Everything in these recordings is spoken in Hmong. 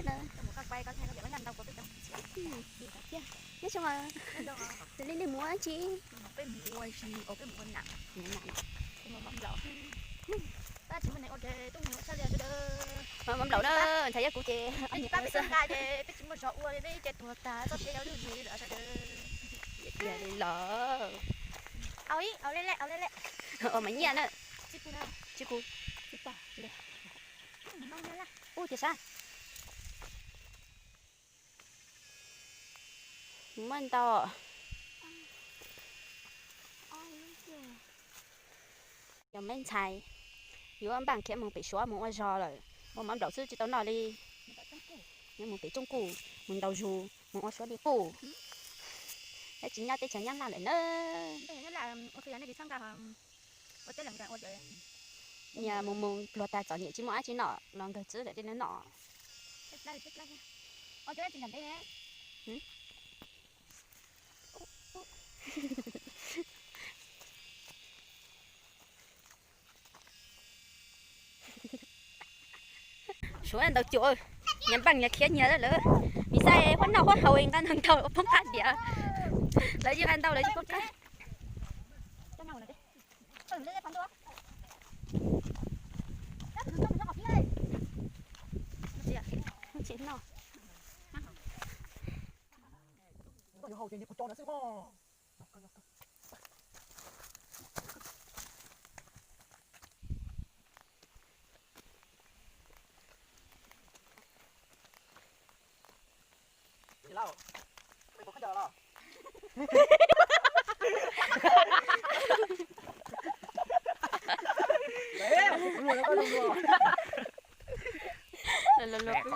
Nyob zoo, li li mus tsi? Maj nplaum na, ntxhais yog kuv ces tiag li los. Ua mas nyiaj na. Tsis kuv. Ub, tias sab. Muaj ntau. Yog me ntxhais yuav npaj khiav mus pem Suav mus ua zog lawm, ua mov nplaum xwb tsis tau noj li. Yuav mus pem Tsooj Kuj, mus ntaus zug, mus ua Suav li kuj. Tab tsis nyob teb chaws Nyab Laj lawm na. Nyias mus mus pluag tag txom nyem tsis muaj dab tsi noj los nkawg txwb lawm tej no noj. Suav ntaus cuam, nyias npaj nyias khiav nyias lawm. Mis xais huab noj huab haus nqa ntau ntau poob qab diav. Lawv yeej nqa ntau lawv yeej poob qab.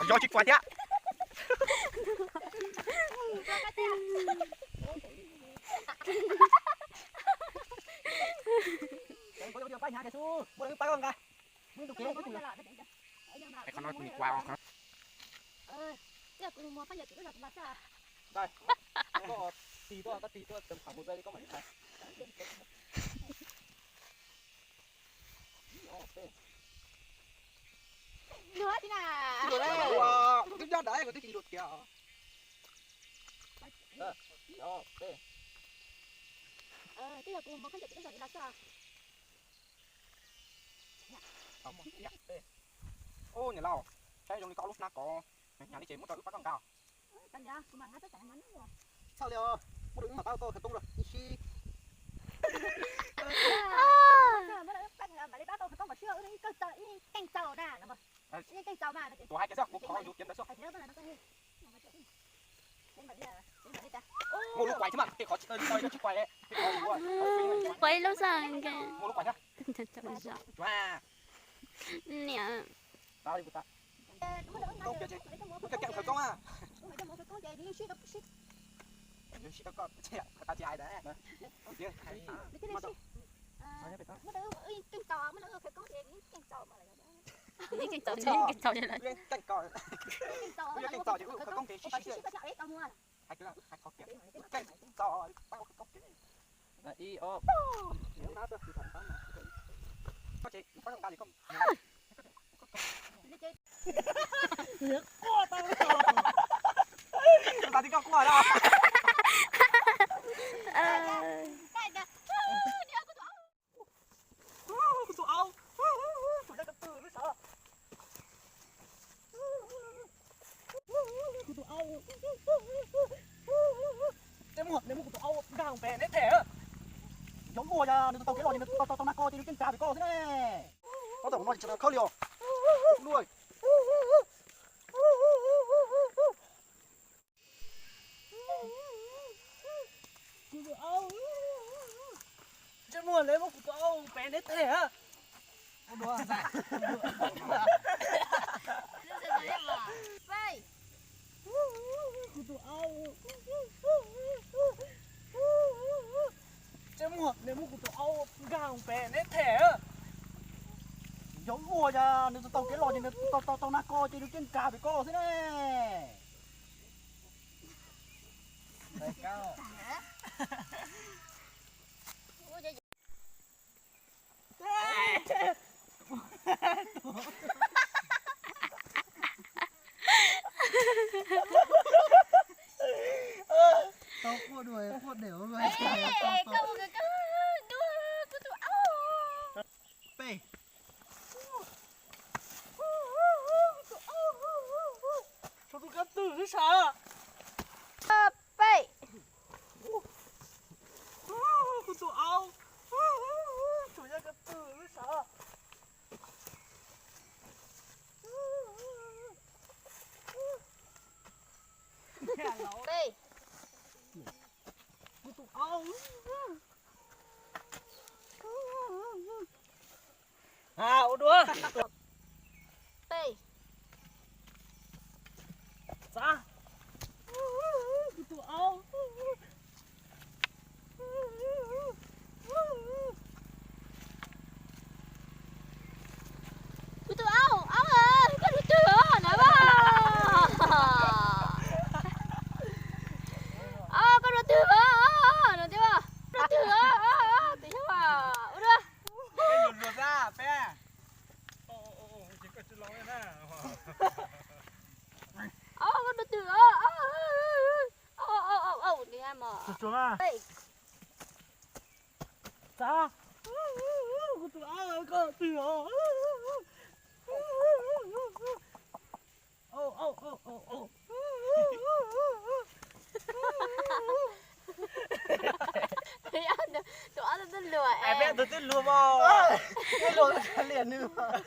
Yog tsis kuav thiab. Tig tuaj, koj tig tuaj, koj mam li hais. Kuv twb nyob dawm kuv twb tsis luag kiag. Ub, niam laus, saib zoo li koj lub hnab kov, hnyav li ces muab rau wb pab koj nqa. Txhawj li, muab rau wb mam pab koj khawv koob los ib sib. Tuam hais kiag xwb, kuv khov yus tiav ntawd xwb. Muaj lub kuais thiab mas, tej qhov tsis tau li tsis kuais. Kuais lub xwb. Muaj lub kuais thiab. Niam. Koob kiag ces, wb khawv koob a. Sib tau koj, tas tsis hais ntawd. Keej txaus, keej txaus. Wb yuav keej txaus ces wb khawv koob ces sib sib. Hais tias wb hais qhov tiag, wb keej txaus pab ua khawv koob ces. Ib ob. Koj ces pab koj nqa ces koj. Koj tas li koj quaj los. Kuv tus aub, kuv dab koj twg lub sov. Kuv tus aub. Tej muag, neb muab kuv tus aub nkag pem neb them. Yog luag yog nws tau kev los ces nws tau tau nag ko ces nws keej kag pem koj xwb ne. Ob txoj no tsis tau khawb li os. Luag. Kuv tus aub. Ntsej muag, neb muab kuv tus aub pem neb them. Kuv tus aub. Ntsej muag, neb muab kuv tus aub nkag pem neb them. Yog luag yog nws tau kev los ces nws tau tau nag ko ces nws keej kag pem koj xwb ne. Tau quaj dua, quaj đều luôn. Ê, kau ua koj dua, kuv tus aub. Peb. Kuv tus aub. Sau tus kab twg xwb sav. Peb. Kuv tus aub. Sau yog kab twg xwb sav. Peb. Kuv tus aub. A, ua dua. Peb. Xav. Kuv tus aub. Kuv tus aub, aub, koj dua twg os na vas? Aub, koj dua twg os na vas? Dua twg os? Ua dua. Peb luag luag xwb peb. Aub, koj dua twg os? Aub, aub, aub, aub, ni mos. Xav. Kuv tus aub, koj twg os? Tus aub twb luag, peb tus twb luag mos. Twb luag liam nws mos.